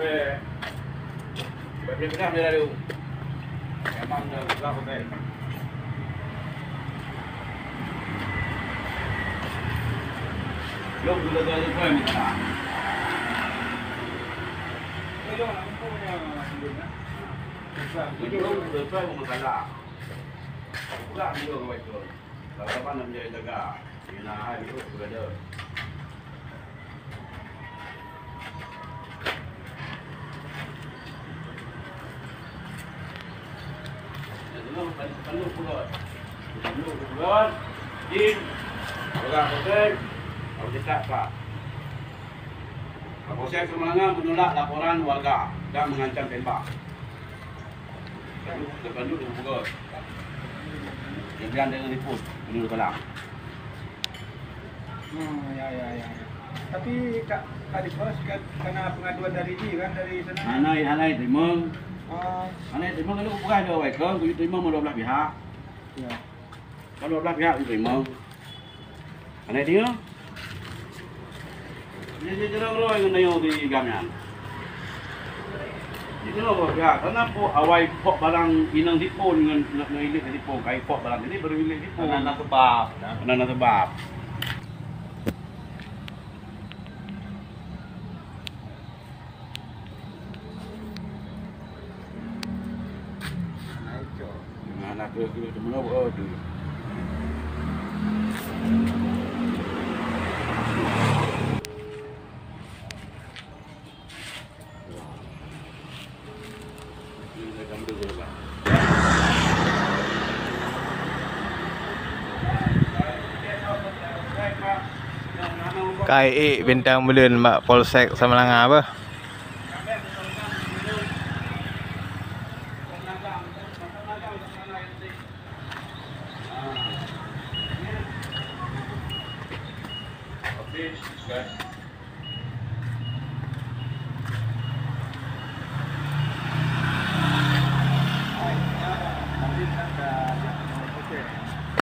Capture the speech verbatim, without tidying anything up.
bèk. Bèk peudah-peudah bèk lalu. Memang dah buka hotel. Jom kita tuan-tuan minta. Jom kita tuan-tuan masalah. Buka dia orang baik tu. Lawan nak menjadi jaga. Bila hai tu berada. Jin, orang hotel, kalau dekat Pak. Kapolsek Samalanga menolak laporan warga dan mengancam tembak. Depan dulu buka. Dia bilang dengan ripot, ini dalam. Hmm, ya, ya, ya, ya. Tapi Kak, tadi bos kan karena pengaduan dari dia kan, dari sana. Hana, hana terima. Oh. Hana terima kalau bukan ada awak kan, kuyu terima dua belah pihak. Ya. Kalau dua belah pihak terima. Hana terima. Jadi jarang roh yang nanya di gam nyan. Jadi nyoe bah pihak, karena po awai pok barang inong sipon ngon ngon ilik sipon, kai pok barang ini baru ilik sipon. Karena na sebab, nah. Karena na sebab. Nah, na keu keu teumeunoe, oh, tu. Kai ék bintang buleuen bak Polsek Samalanga beuh.